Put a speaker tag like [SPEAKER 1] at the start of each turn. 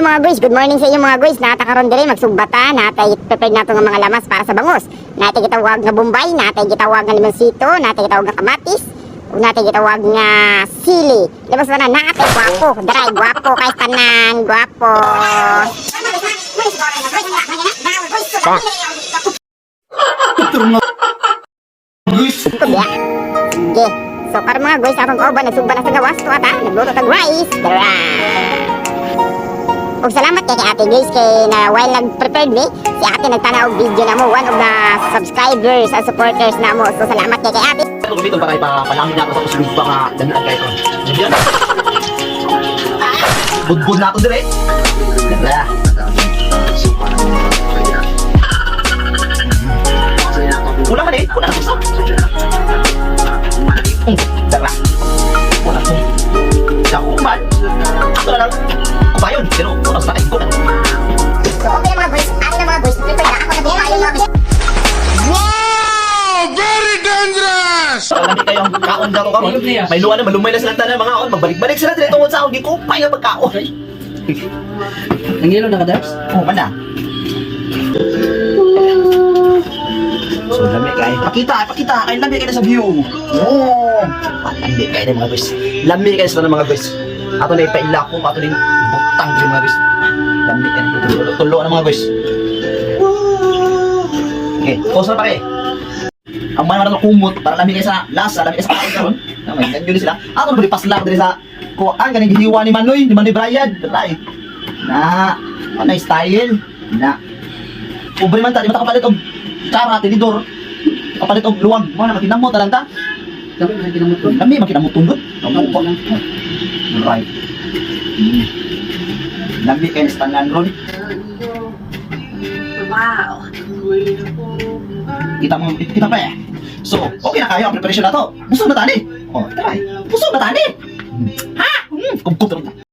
[SPEAKER 1] Hello, mga guys, good morning sa inyo, mga guys. Naa ta karon diri magsugbata, natay prepared nato nga mga lamas para sa bangus. Natay gitawag nga bombay, natay gitawag nga limonsito, natay gitawag nga kamatis, ug natay gitawag nga sili. Labas na natay gwapo, dry gwapo kay tanan, gwapo.
[SPEAKER 2] Guys,
[SPEAKER 1] Ito biya. Sige. So karon, mga guys, atong kauban nagsugba na sa gawas to ata, nagluto tag rice. Dara. Ug salamat kay Ate Grace kay na while nag-prepared me, si Ate nagtanaw og video namo, one of the subscribers and supporters namo. So salamat kay Ate.
[SPEAKER 2] Ito gamiton para ipapalangin nato sa uslub pa nga lamian kay ko. Yan. Budbud nato dire. Dara. Kulang man eh, kulang sa. Dara. Kulang ko. Dako man. Ako na lang. Kupayon, pero kulang sa ko.
[SPEAKER 1] So okay na, mga guys, ano na, mga guys, prepare na ako na buhay, mga guys.
[SPEAKER 3] Wow! Very dangerous!
[SPEAKER 2] Lami kayo ang kaon daw karon. May luwa na malumay na silang tanan mga on, magbalik-balik sila dire tungod sa akong gikupay nga pagkaon.
[SPEAKER 4] Nangilo na ka, Darbs?
[SPEAKER 2] Oh, man na. So, lami kayo. Pakita, pakita. Kay lami kayo sa view. Oh, lami kayo na, mga guys. Lami kayo sa mga guys. Ato na ipaila ko, ato na yung butang din, mga guys. Lami kayo. Tulo, tulo na, mga guys. Okay, pause na pa kayo. Ang mga na kumot para lami kayo sa lasa, lami kayo sa kaon karon. Na may ganyo ni sila. Ato na bali paslang diri sa kuan kaning gihiwa ni Manoy Brian. Dali. Na, ano style? Na. Pobre man ta, di ba ta kapalit og tsara, tinidor. Kapalit og luwag. Mo na makinamot na lang ta.
[SPEAKER 4] Dami ba kinamot ko?
[SPEAKER 2] Lami makinamot tungod. Kamot pa. Right. Lami kay tanan ron.
[SPEAKER 5] Wow.
[SPEAKER 2] Kita mo, kita pa eh. So, okay na kayo ang preparation na to. Busog na tani. Oh, try. Busog na tani. Ha? Kumkum ta.